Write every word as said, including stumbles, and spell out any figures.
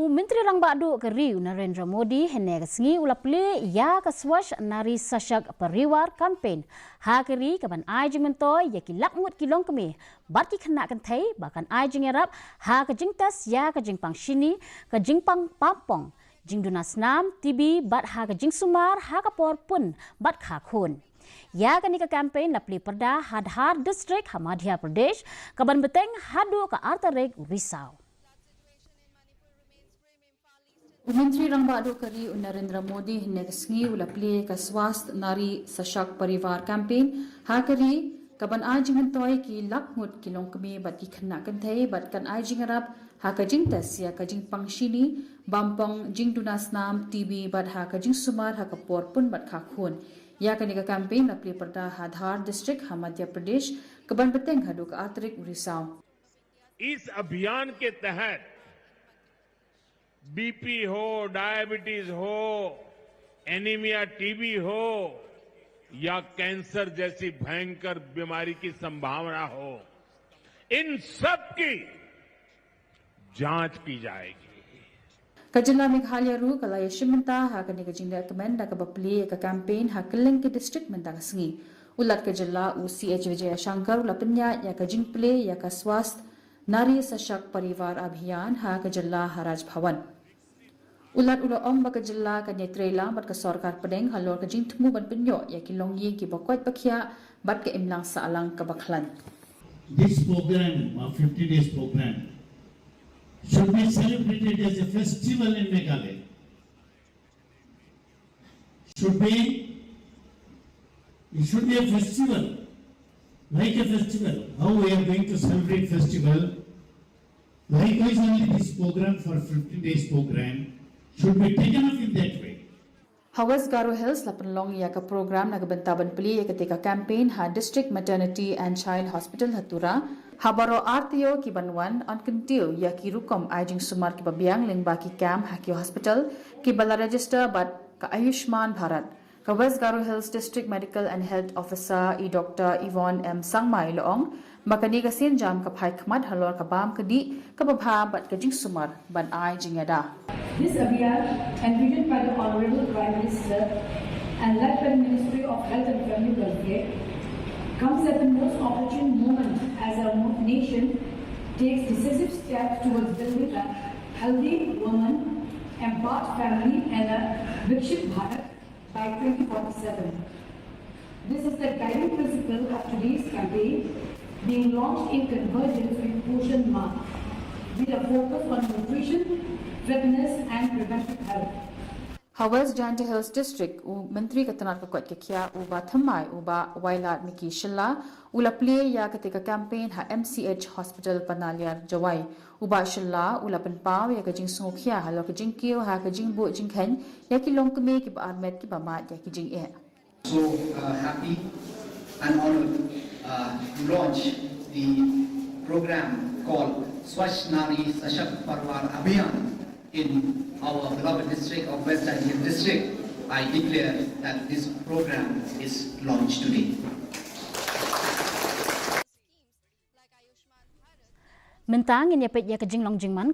U Myntri Rangbah Duh ka ri u Narendra Modi hynne ka sngi u la plie ïa ka Swasth Nari Sashakt Parivar Campaign ha ka ri, kaban ai jingmyntoi ïa ki lak ngut ki longkmie bad ki khynnah kynthei ba kan ai jingïarap ha ka jingtest ïa ka jingpang shini, ka jingpang pampong, jingduna snam, T B bad ha ka jingsumar ha ka por pun bad kha khun. Ïa kane ka campaign la plie pyrda ha Dhar District ha Madhya Pradesh, kaban bteng haduh ka ar tarik u Risaw. U Myntri Rangbah Duh ka ri u Narendra Modi hynne ka sngi u la plie ka Swasth Nari Sashakt Parivar Campaign ha ka ri, kaban ai jingmyntoi ki lak ngut ki longkmie bad ki khynnah kynthei bad kan ai jingïarap ha ka jingtest ïa ka jingpang shini, pampong, jingduna snam, T B bad ha ka jingsumar ha ka por pun bad kha khun. Ïa kane ka campaign la plie pyrda ha Dhar District ha Madhya Pradesh, kaban bteng haduh ka ar tarik u Risaw. इस अभियान के तहत बीपी हो, डायबिटीज हो, एनीमिया, टीबी हो या कैंसर जैसी भयंकर बीमारी की संभावना हो, इन सब की जांच की जाएगी। Ka jylla Meghalaya ruh ka la ïashim bynta ha kane ka jinglehkmen da kaba plie ïa ka campaign ha kylleng ki district mynta ka sngi. U Lat ka jylla u C H Vijayashankar u la pynïaid ïa ka jingplie ïa ka Swasth Nari Sashakt Parivar Abhiyan ha ka jylla ha Raj Bhavan. U Lat u la ong ba ka jylla kan ïatrei lang bad ka sorkar pdeng halor ka jingthmu ban pynïoh ïa ki longïing kiba koit ba khiah bad ka imlang sahlang kaba khlaiñ. This program, a fifty days program, should be celebrated as a festival in Meghalaya. Should be, it should be a festival, like a festival. How we are going to celebrate festival? Likewise, only this program for fifteen days program should be taken up in that way. Ha West Garo Hills la pynlong ïa ka program na ka bynta ban plie ïa kata ka campaign ha District Maternity and Child Hospital ha Tura. Ha baroh ar taïew kiban wan yn kyntiew ïa ki rukom ai jingsumar kiba biang lyngba ki camp ha ki hospital kiba la register bad ka Ayushman Bharat. Ka West Garo Hills District Medical and Health Officer i Doctor Yvonne M Sangma i la ong ba kane ka sienjam ka phai khmat halor ka bam ka dih kaba bha bad ka jingsumar ban ai jingïada. This Abhiyan, envisioned by the Honorable Prime Minister and led by the Ministry of Health and Family Welfare, comes at the most opportune moment as our nation takes decisive steps towards building a healthy woman, empowered family and a Viksit Bharat by twenty forty-seven. This is the guiding principle of today's campaign, being launched in convergence with Poshan Maah, with a focus on nutrition, fitness and preventive health. Ha West Jaintia Hills District, u Myntri ka tnad ka koit ka khiah u Bah Thymmai, u Bah Wailadmiki Shylla, u la plie ïa kata ka campaign ha M C H Hospital Panaliar Jowai. U Bah Shylla u la pynpaw ïa ka jingsngewkhia halor ka jingkiew ha ka jingbuh jingkheiñ ïa ki longkmie kiba armet kiba mad ïa ki jingeh. So uh, happy and honored uh, to launch the program called Swasth Nari Sashakt Parivar Abhiyan in our beloved district of West Jaintia District. I declare that this program is launched today. Mynta ngin ïa peit ïa ka jinglong jingman